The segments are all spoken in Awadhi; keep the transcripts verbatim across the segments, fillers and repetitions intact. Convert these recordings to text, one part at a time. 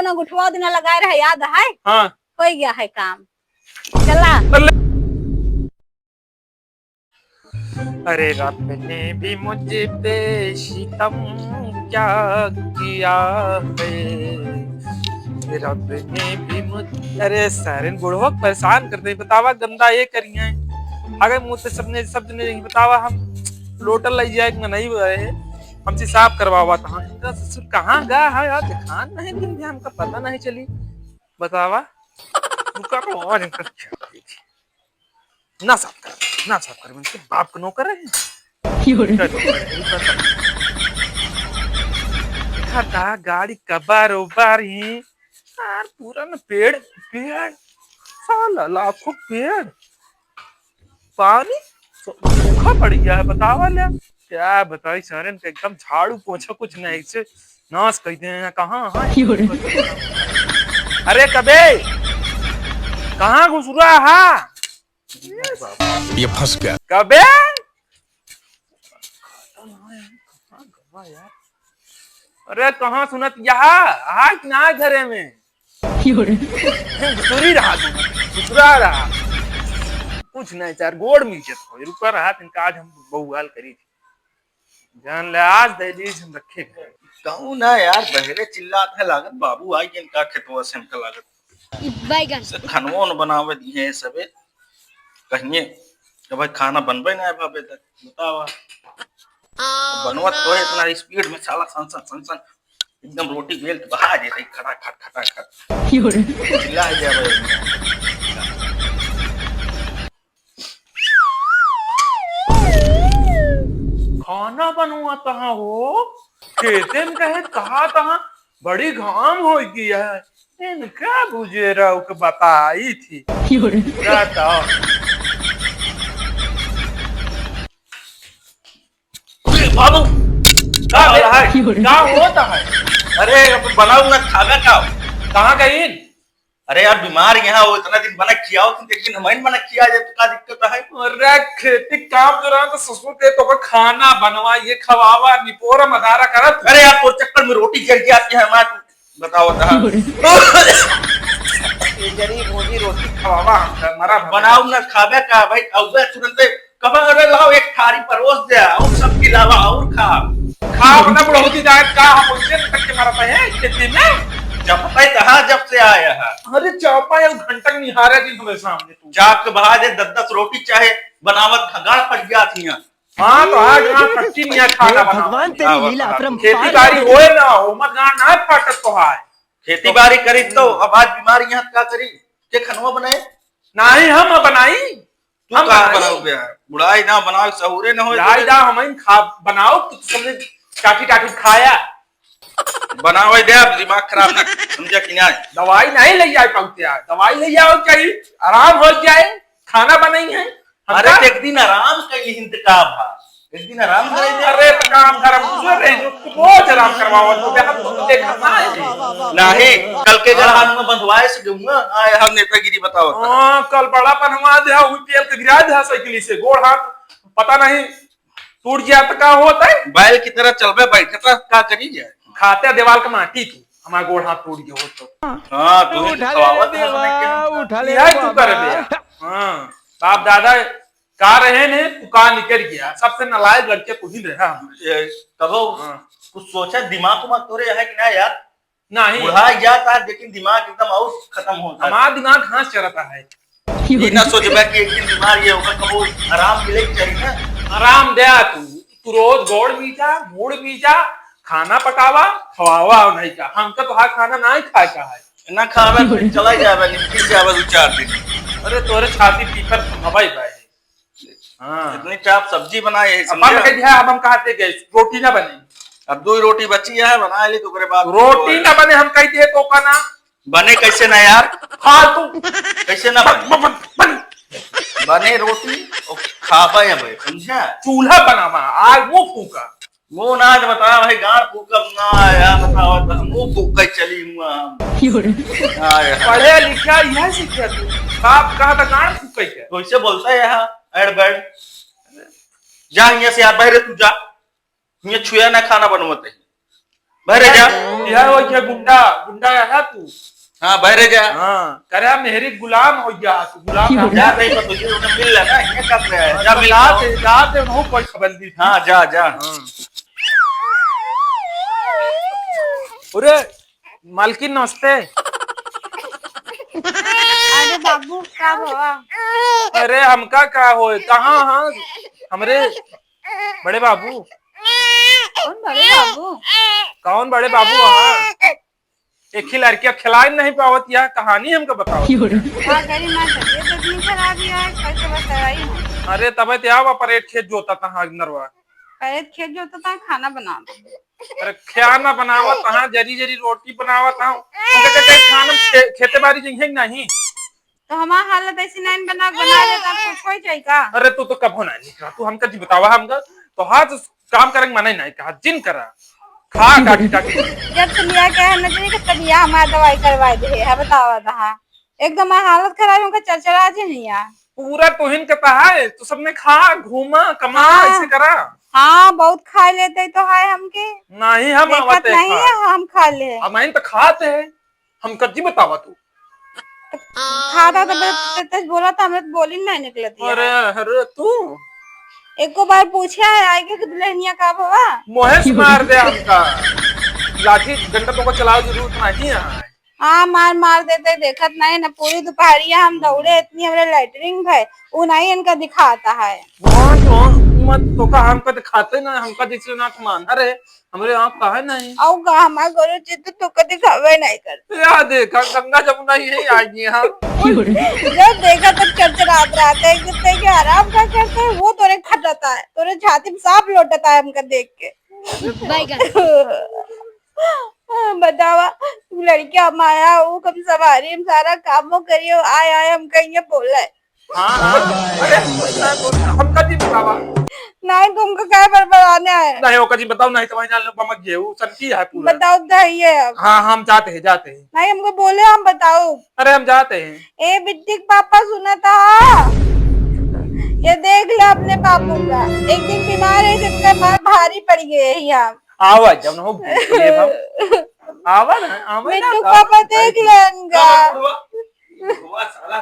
ना गुठवा दिना लगाए रहे, याद है? हाँ। हो गया है काम। चला। अरे, रब ने भी मुझ पे सितम क्या किया है, रब ने भी मुझ, अरे सारेन बुढ़वा परेशान कर दे, बतावा गंदा ये करिए। अगर मुझसे सबने, सब जने नहीं बतावा, हम लोटल लग जाए कि नहीं हुआ है, हमसे साफ करवावा था। इनका ससुर कहाँ गया है यार, दिखान नहीं दिन भी हमका पता नहीं चली। बतावा, रुका तो और इनका क्या ना साफ कर, ना साफ कर, इनके बाप का नौकर है। क्यों रे? इनका नौकर है, इनका साफ। देखा था गाड़ी का बारोबार ही, यार पूरा ना पेड़, पेड़, साला लाखों पेड़, पानी सू-, सूखा पड़ गया है, बतावा ले। क्या बताई सारेन का एकदम झाड़ू पोछा कुछ नहीं, ऐसे नाश कर दिए हैं, कहाँ, हाँ। क्यों रे? अरे कबे, कहाँ घुसुरा हा? ये फंस गया। कबे? अरे कहाँ सुनत यहा? हाथ ना घरे में। क्यों रे? घुसुरी रहा तू, घुसुरा रहा। कुछ नहीं चार गोड़ मिल जात हो, रुका रहा, इनका आज हम बहुआल करी थी। जान ले, आज दहलीज हम रखे हैं। कहूँ ना यार, बहरे चिल्लात है, लागत बाबू आई के इनका खेतवा से हमका लागत। बैगन। से खनवो न बनावे दिए हैं सबे। कहिए कि भाई खाना बनबे ना है भावे तक। बतावा। बनवत तो है इतना स्पीड में साला सन सन सन सन। एकदम रोटी बेल के बहा दे रही खटा खट, खटा खट। क्यों रे? चिल्ला है क्या भाई? खाना बनवा तहाँ हो, खेते में कहे कहा तहाँ बड़ी घाम हो गई है। इनका बुझे रहो के बताई थी। क्यों रे? क्या था? ए, बाबू, का हो रहा है? क्यों रे? का होता है? अरे, अब बनाऊ ना खावे का? कहाँ गई? अरे यार, बीमार यहाँ हो, इतना दिन बना खियाओ, तुम एक दिन हमारे बना खिया जाए, तो का दिक्कत है? अरे, खेती काम जो रहा तो ससुर के तो खाना बनवा, ये खवावा, निपोरा मदारा करत। अरे यार, तोर चक्कर में रोटी जल गया आपके यहाँ, मैं बताओ तो। ये जरी भूजी रोटी खवावा हमका, मरा भवा। बनाओ ना, खावे का भाई, अउबे तुरंते कबा, अरे लाओ एक थारी परोस दे, और सब खिलावा और खा। खाओ ना बुढ़ौती जाए, का हम उनसे तक के मरत है खेती में? जब पे कहा जब से आया है। अरे चापा एक घंटा निहारा दिन हमारे सामने तू। चाप के बहा दे, दस दस रोटी चाहे बनावत गाड़ फट गया थी यहाँ। हाँ, तो आज ना पट्टी निया खाना हे बनावत भगवान, है। तेरी लीला अपरंपार है। खेती बाड़ी होए ना हो, मत गाड़ ना फाटत तो है। खेती बाड़ी करी तो अब आज बीमार यहाँ का करी? के खनवा बनाए? नाही हम बनाई। तू हम का बनाई। बनाओ बे? बुढ़ाई ना बनाओ, सहूरे ना होए बुढ़ाई तो। ना हम खा बनाओ, कुछ समझे टाटी टाटी खाया। बनावे दे, अब दिमाग खराब ना, समझा कि ना? दवाई नहीं ले जाए पाउते यार, दवाई ले जाओ चाहिए, आराम हो जाए, खाना बनाई है। अरे, हमका तो एक दिन आराम का ही इंतकाम है, एक दिन आराम करे दे। अरे, तो काम धर्म दूसरे रहे, जो तू रोज आराम करवावत हो, बेटा, तू तो देखा ना है। नहीं, कल के घर हाँ। हाथ में बंधवाए से दूंगा, आए हम नेतागिरी बताओ। हाँ, कल बड़ा बनवा दे, हुई पेल के गिरा दे साइकिल से, गोड़ हाथ, पता नहीं। टूट गया तो का होता है? बैल की तरह चलबे बैठे तो का करी जाए? खाते दीवार का माटी तू, हमारा गोड़ हाथ टूट गया हो तो। हाँ, तू उठा ले खवावत रे है देवा, बना के। उठा ले यही रे तू कर बाबा। दे। हाँ, बाप दादा का रहे ने, तू का निकल गया? सबसे नालायक लड़के तू ही रहा। ये कबो हाँ। कुछ सोचा, दिमाग उमाग तोरे है कि ना यार? नहीं। बुढ़ा जाता है, लेकिन दिमाग एकदम और खत्म होता है। हमारा दिमाग घास चराता है। ये ना सोचबा कि एक दिन बीमार ये होगा, कबो आराम मिले के चाहिए ना। आराम दे तू, तू रोज गोड़ मीजा, मूड़ मीजा, खाना पकावा, खवावा और नहीं का। हमका तो हाथ खाना ना ही खाए का है। ना खावे, फिर चला जावे, निकल जावे दो चार दिन। अरे तोरे छाती पीपर थमावा ही भाई। हाँ। इतनी चाप सब्जी बनाए है, अब हम समझा? कह दिया, अब हम कहा थे गए, रोटी ना बने। अब दो ही रोटी बची है, बना ली तो ओकरे बाद रोटी ना बने, हम कह दिए तो का ना। बने कैसे ना यार? फालतू। कैसे ना बने? बन, बन, बन। बने रोटी और खाबा है भाई, समझा? चूल्हा बनावा, आग वो फूका। वो ना आज बता भाई, गाड़ फूकब ना यार, बताओ तो हम मुंह फूक के चली हुआ हम। क्यों रे? हाँ यार। पढ़े लिखा यह सीखे तू। बाप कहा था गाड़ फूके के। तो इसे बोलता है यहाँ, एड बैड। जा यहाँ से यार, बाहर तू जा। ये छुया ना खाना बनवत है। बहरे जा। यह हो, यह गुंडा, गुंडा है तू। हाँ, बहरे जा। हाँ, करे हम मेहरी गुलाम हो गया, तू गुलाम हो गया। जा, नहीं, तो ये उन्हें मिल लेना, ये कर रहे हैं। जा, मिल जाते, जाते, उन्हों कोई खबर दी। हाँ, जा, जा। हाँ। अरे, मालकिन, नमस्ते। अरे बाबू, का भवा? अरे, हमका का होए? कहाँ, हाँ, हमरे बड़े बाबू। कौन बड़े बाबू? कौन बड़े बाबू? हाँ, एक ही लड़किया खिलाई नहीं पावत, यह कहानी हमका बताओ। का करी, माँ तबीयत इतनी खराब है, कैसे बताई? अरे, तबे ते आवा, परेट खेत जोता था, हाँ, नरवा। परेट खेत जोता था, खाना बना दो। अरे, क्या ना बनावत, हाँ, जरी जरी रोटी बनावत, हाँ। उनके के, के खाना खे-, खेते बारी जइहे कि नहीं? तो हमार हालत ऐसी नहीं बना, बना देता, कुछ हो जाए का? अरे, तू तो कभो नहीं निकला, तू हमका जी बतावा, हमका तो हाथ काम करे के मना ही नहीं कहा, जिन करा, खा काटी काटी। जब से लिया के है नजरी के, तब यह हमार दवाई करवा दे है, बतावा दहा। एकदम हमार हालत खराब है, हमका चरचरा जे नहीं यार। पूरा तोहिन के तो है, तू सबने खा, घूमा, कमा, हाँ। ऐसे करा। हाँ, बहुत खा लेते तो है हमके। नहीं, हम देखत आवते नहीं खा। है, हम खा ले। हम आइन तो खाते हैं, हम कच्ची बतावा तू। खाता तो बस ते-, ते बोला था, हमरे तो बोली नहीं निकलती है। अरे, अरे, तू? एको बार पूछा है, आए के कि दुल्हनिया का भवा? मोहेश मार दे हमका। लाठी डंडा तो को चलाओ जरूरत नहीं है। हाँ, मार, मार देते, देखत नहीं ना, पूरी दोपहरिया हम दौड़े, इतनी हमरे लैटरिन भय, उ नहीं इनका दिखाता है। भगवान तो मत तो का हमका दिखाते ना, हमका जैसे ना मान। अरे, हमरे आँख का है नहीं। अउ का हमार गोरो चित्त तो कदी खावे नहीं करते। या देखा, गंगा जमुना ही है, आ गई हम। जब देखा तब चरचरात रहते हैं, एक दूसरे के आराम का करते हैं, वो तोरे खटता है, तोरे छाती में सांप लोटता है हमका देख के। बैगन। बतावा, तू लड़किया हम आया, वो कम सवारी, हम सारा कामो करियो, आय, आय, हमका ये बोला है। हाँ, हाँ। अरे, हमका जी बतावा। नहीं, तुमको क्या बड़बड़ाना है? नहीं, ओका जी बताओ, नहीं तो वहीं जान लो, बमक गए, वो संती है पूरा। बताओ तो है ये अब। हाँ, हम जाते हैं, जाते हैं। नहीं, हमको बोले, हम बताओ। अरे, हम जाते हैं। ए, बिट्टी के पापा सुना था? ये देख ले अपने बापू का। एक दिन बीमार है, जिसका मार भारी पड़ गए ही हम। आवा, जब हो गए हम। आवा ना, आवा ना, मिट्टू आवा। पापा देख ले इनका। बुढ़वा, बुढ़वा साला।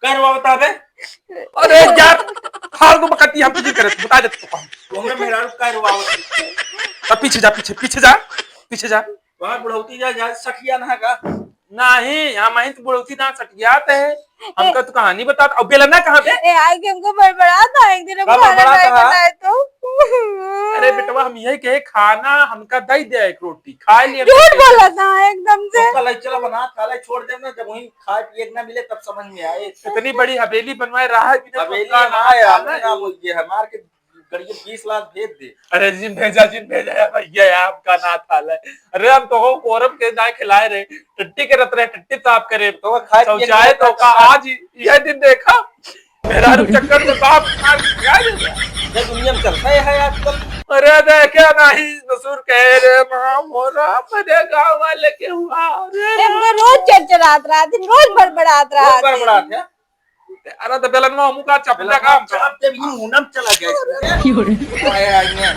करवा बता दे। अरे यार, फालतू बकती हम तुझे करे, बता दे तो कौन। तोहरे मेहरारू का रुआवत है? अब पीछे जा, पीछे, पीछे जा, पीछे जा। वहाँ बुढ़ौती जा, जा सखिया ना का? नहीं, हम आई तो बुढ़ौती ना सखियात है। हमका तो कहानी बता, अब बेलना कहाँ पे? ए, आए के हमको बड़बड़ा था, एक दिन हम का खाना बड़बड़ा नहीं था? बनाए तो। अरे बेटवा, हम यही कहे, खाना हमका दे दे एक रोटी, खा लिए। झूठ बोला था एकदम से। तो कल चला बना, खा ले, छोड़ दे ना, जब वहीं खाए पिए के ना मिले तब समझ में आए। इतनी बड़ी हवेली बनवाए, रहा भी नहीं, हवेली पक्का ना हमारे खा ले। नाम हो गया है, मार के करिए बीस लाख भेज दे। अरे जिन भेजा, जिन भेजा है भैया, आपका ना था ले। अरे हम तो हो कोरम के ना खिलाए रहे, टट्टी करत रहे, टट्टी साफ करे, तो खाए पिए शौचालय के तो का। आज यह दिन देखा, मेहरारू चक्कर में बाप मार के क्या दे दिया? ये दुनिया में चलता है आजकल। अरे देखे नहीं ससुर कहे रे माँ मोरा, अपने गाँव वाले के हुआ रे। ए, हमको रोज चरचरात रहा दिन, रोज बड़बड़ात रहा रोज दिन। बड़बड़ात है। अरे तो बेलनवा हमू का चपला बेलनवा काम कर। चाप दे, यूं मुंह में चला गया इसमें। क्यों रे? आया, आया।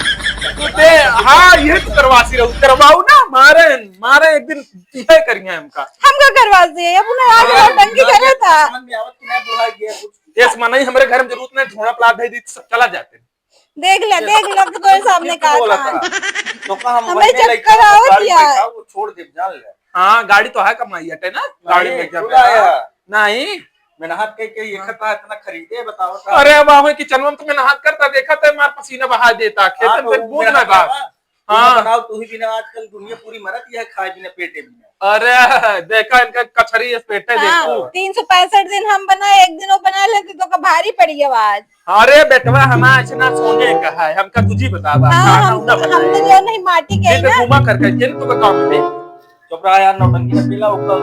तू दे, हाँ, ये तो करवासी रहू, करवाऊ ना, मारे, मारे एक दिन यह करिए हमका। हमका करवासी है, अपने आगे हाँ, नौटंकी करे था। समझ में आवत कि ना बुला गया कुछ। यस, मनई हमरे घर में जरूरत नहीं, झोड़ा प्लाट दे दी, सब चला जाते। देख ले, देख ले, अब तो तोरे सामने कहा था। तो का हम हमें वही चक्कर आवत गाड़ी यार। बैठा, वो छोड़ दे, जान ले। हाँ, गाड़ी तो है, कमाई हटे ना, गाड़ी नहीं, में क्या चला बेटा? आया। नहीं। मेहनत के, के ये खता इतना खरीदे, बताओ तो। अरे, अब आवे किचन में तो मेहनत करता, देखा तो मार पसीना बहा देता, खेतन हाँ, तो से वो बूझ ना मेहनत बात। करता। हाँ। तू बताओ, तू ही बिना आजकल दुनिया पूरी मरत ही है, खाए बिना, पेटे बिना। अरे, देखा इनका कचरी इस पेटे हाँ, देखो। तीन सौ पैंसठ दिन हम बनाए, एक दिन वो बना लेते तो का भारी पड़ी आवाज। अरे बेटवा, हमार ऐसे ना सोने का है, हमका तुझी बतावा, हाँ, खाना हम, उना हम बनाए। तो जो नहीं माटी के ये ही तो ना। घुमा कर कर, ये तो काम पे। चुप रहा यार, नौटंकी ना पीला, ओकर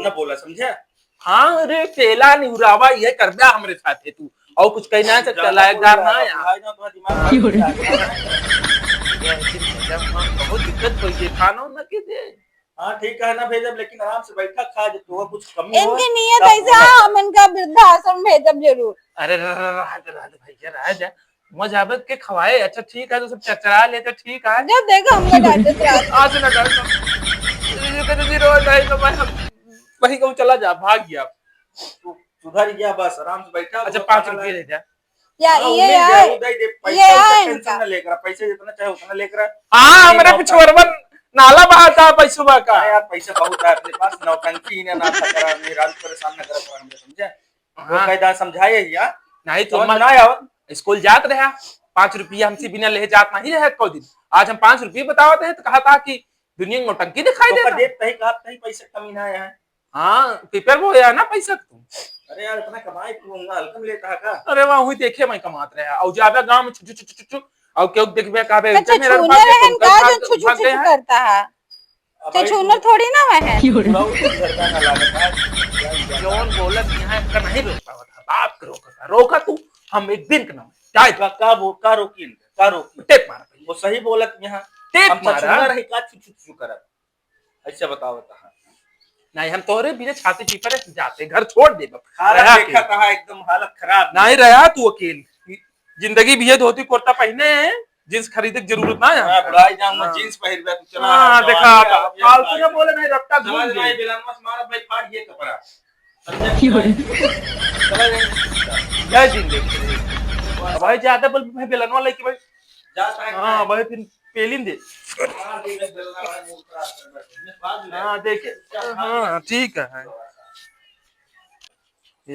न बोला, समझे? हाँ रे, पेला निहुरावा, ये कर दिया हमरे साथे तू। और कुछ कहना है, ज्यादा लायकदार बोल रहा ना है, यार। भाई ना, तुम्हारा दिमाग खराब हो रहा है। बहुत दिक्कत हो गई, खाना उना के दे। हाँ, ठीक है ना, भेजब, लेकिन आराम से बैठा, खा, जब तोहर कुछ कमी हो, इनके नियत तब ऐसे बोला। हाँ, हम इनका वृद्धाश्रम भेजब जरूर। अरे, रह, रह, रह, रह, रह, भैया, रह जा। वहाँ जाबे के खवाए, अच्छा ठीक है, तो सब चरचरा ले तो ठीक है। जब देखो हमको डांटत रहत। आज ना डांट। ये कहते जी रोज आई तो भाई हम वही कहूँ चला जा, भाग गया। तू सुधर गया बस, आराम से बैठा, अच्छा, वो पाँच खाना रुपये लाए। दे जा। या हाँ, ये उम्मीद है, है, वो दे दे, ये पैसा है उतना इनका। Tension ना लेकर, पैसे जितना चाहे उतना लेकर। हाँ, ये हमारे मौका। पिछुअरवन नाला बहाता पैसवा का। हाँ यार, पैसा बहुत है अपने पास, नौटंकी ही ना, ना करा, मेहरारू परेशान ना करा, हमरे समझे? हाँ। वो कायदा समझाए ही यार। नहीं तो समझ में ना आवत। स्कूल जात रहा, पाँच रुपया हमसे बिना ले जात नहीं रहे को दिन। आज हम पाँच रुपये बतावत हैं तो कहा था कि दुनिया में नौटंकी दिखाई तो देता। देत नहीं, कहा नहीं, पैसे कमी ना आया है। हाँ, पेपर वो है ना पैसा तू। अरे यार, इतना कमाई तू होगा, हल्का में लेता है का? अरे वाह, वही देखे मैं कमात रहा। और ज्यादा गांव में छु, छु, छु, छु, छु, छु, और क्यों देखबे कहबे, अच्छा, "जब मेरा छूने भाग गए, रहन तुम का, भाग, जो छु, छु, भाग छु, गए छु हैं?" करता है। अब तो भाई छूनर तू थोड़ी ना है। बुढ़ऊ के घर का ना लागत है। जौन बोलत यहाँ का नहीं रोक पावत है, बाप के रोका था, रोका तू, हम एक दिन के ना जाए। का, का वो, का रोकी इनका, का रोकी? टेप मारा पहले। वो सही बोलत यहाँ। टेप हम तो मारा। छूनर है, का छु, छु, छु करत? ऐसे बताओ, बता। नहीं, हम तोहरे बिना छाती पीपर जाते, घर छोड़ दे बस। हालत रहा देखा अकेल। कहाँ एकदम हालत खराब। नहीं रहा तू अकेल। जिंदगी भी ये धोती कुर्ता पहने, jeans खरीदे की जरूरत ना है हाँ, हमका। बुढ़ाई जाऊंगा, हाँ। Jeans पहिरबे तू, चला हाँ, हाँ, देखा जवानी था। है, अब ये फालतू ना फालतू। बोले, नहीं, रट्टा चला घूम रे भाई, गई। बेलनवा से मारा भाई, फाड़ ये कपड़ा। समझे? की हो रे? चला रे। जय जिंदगी। अब भाई ज्यादा बोल, भाई बेलनवा लेके भाई। जाता है हाँ, क्या? भाई फिर पेलिन दे। हाँ, दे दे, बेलना भाई, मुंह खराब कर बैठे। बाद में। हाँ, देखे। हाँ, ठीक है।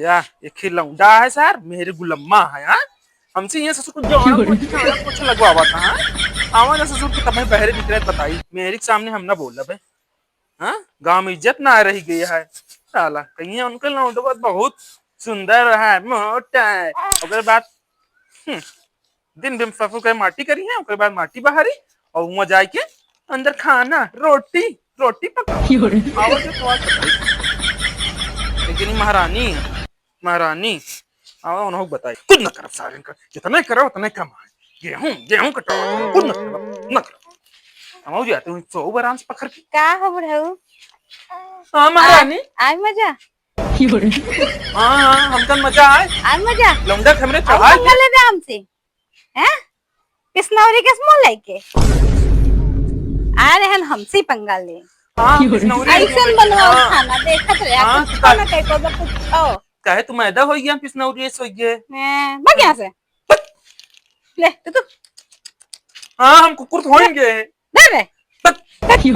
या, एक ही लौंडा है सर, मेहरी गुलम्मा है, हाँ? हमसे ये ससुर को जवान क्यों? कुछ, जवान कुछ लगवावा था, हाँ? आवा ना ससुर को तब मैं बहरे निकले बताई, मेहरी के सामने हम ना बोलब है, हाँ? गाँव में इज्जत ना रह गई है, साला, कहीं उनके लौंडवा बहुत सुंदर है, मोटा है, ओकरे बाद, हम्म, दिन भर ससुर के माटी करी है, ओकरे बाद माटी बहारी और हुआं जाए के अंदर खाना, रोटी, रोटी पकाओ। क्यों रे? आवाज तो आज बताई। लेकिन ये महारानी है, महारानी। आवा उन्हों बताई। कुछ न करब सारे का, जितने करो उतने कमाए। गेहूं, गेहूं कटाओ, कुछ न करब, न करब। हम हो जाते हैं सौ बार आंच पकड़ के। का हो बुढ़ऊ? हाँ, महारानी। आ, आय मजा? हाँ, हाँ, हमका मजा आए। आय मजा? लौंडा के हमरे और चढ़ाए पंगा के। लेबे हमसे? हैं? पिसनौरी के मुंह लेके? आ रहे हैं हमसे पंगा ले। हाँ, पिसनौरी के ऐसे मुंह लेके। बनवाओ हाँ। खाना, देखत रहे, हाँ, कुछ तो खाना का- कहीं को कुछ खाओ। काहे तू मैदा हो गया, पिसनौरी से हो गया? हैं, भाग यहाँ से। ले, तू, तू। हाँ, हम कुकुर थोड़ी गए हैं। दे बे। भागी।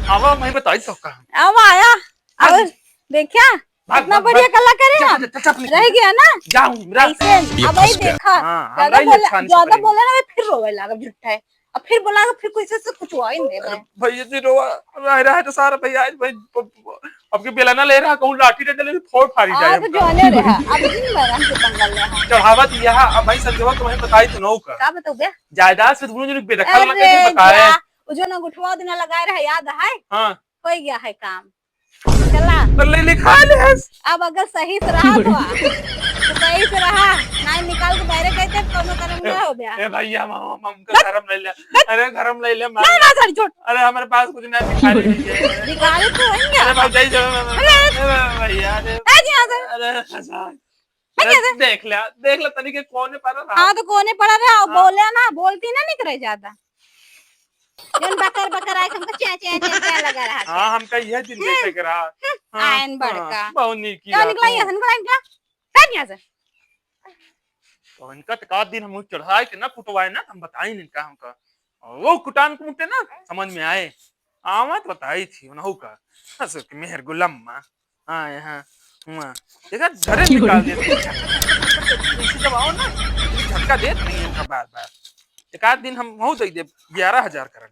आवा, मैं बताई तो का। आवा आया। भाग। अब देखा, भाग, इतना भाग, बढ़िया भाग। कला करे जा, हम। जा, जा, जा, जा, रह गया ना? जाऊं, मेरा ऐसे, ये अब फंस गया। देखा, हाँ, ज्यादा हमरा ही बोला, नुकसान ज्यादा करे। बोला ना, फिर रोवे लागा, झूठा है। अब फिर बोला, फिर कोई से, से कुछ हुआ ही नहीं है। भैया जी रोवा, रह रहा है तो सारा भैया आज भाई, प-, प-, अब के बेलना ले रहा, कहूँ लाठी डंडा ले, फोड़ फाड़ी जाए हाँ, तो हमका। जोने रहा, अब दिन भर हमसे पंगा ले रहा। चढ़ावा दिया है, अब भाई संजोवा तुम्हें बताई तो नौ का। का बताओ बे? जायदाद से दोनों जने बेदखल ना अरे करके बताए। जा, वो जो ना गुठवा दिन लगाए रहा, याद है? हाँ। हो गया है काम। चला। तो ले लिखा ले। अब अगर सही से रहा तो आ। तो सही से रहा। नाई निकाल के बाहर गए थे, कोनो तरह में हो गया। ए भैया, हम, हम, हमका बस। घर में ले ले। बस। अरे, घर में ले ले, ना, मार। ना, सर, छोड़। अरे, हमारे पास कुछ ना भिखारी नहीं है। भिखारी तो है क्या? अरे, भाग जाइए, अरे। ए भैया, अरे। आ जा, आ जा। अरे, हंसा। अरे, देख ले, देख ले, तनी के कोने पर रहा। हाँ, तो कोने पड़ा रहा, हाँ। बोले ना, बोलती ना निकले ज्यादा। जौन बकर बकर आए, हमको चै, चै, चै, चै लगा रहा था। हाँ, हमका यह दिन हम्म। देखे के रहा। हम्म, हाँ, आयन हाँ, बड़का। बहुत नीक क्या किया निकला तू। ये? निकला, निकला। हट यहाँ से। तो इनका तो का दिन हम चढ़ाए के ना कुटवाए ना, हम बताई नहीं इनका हमका। और वो कुटान कुटे ना, समझ में आए। आवत बताई थी, उन्हों का। हंस के मेहर गुलम्मा। हाँ, यहाँ, हुआ। देखा, घरे निकाल देते हैं। इसे जब आओ ना, ये झटका देत नहीं है इनका बार-बार। एक आध दिन हम वहू दे देब, ग्यारह हजार करंट।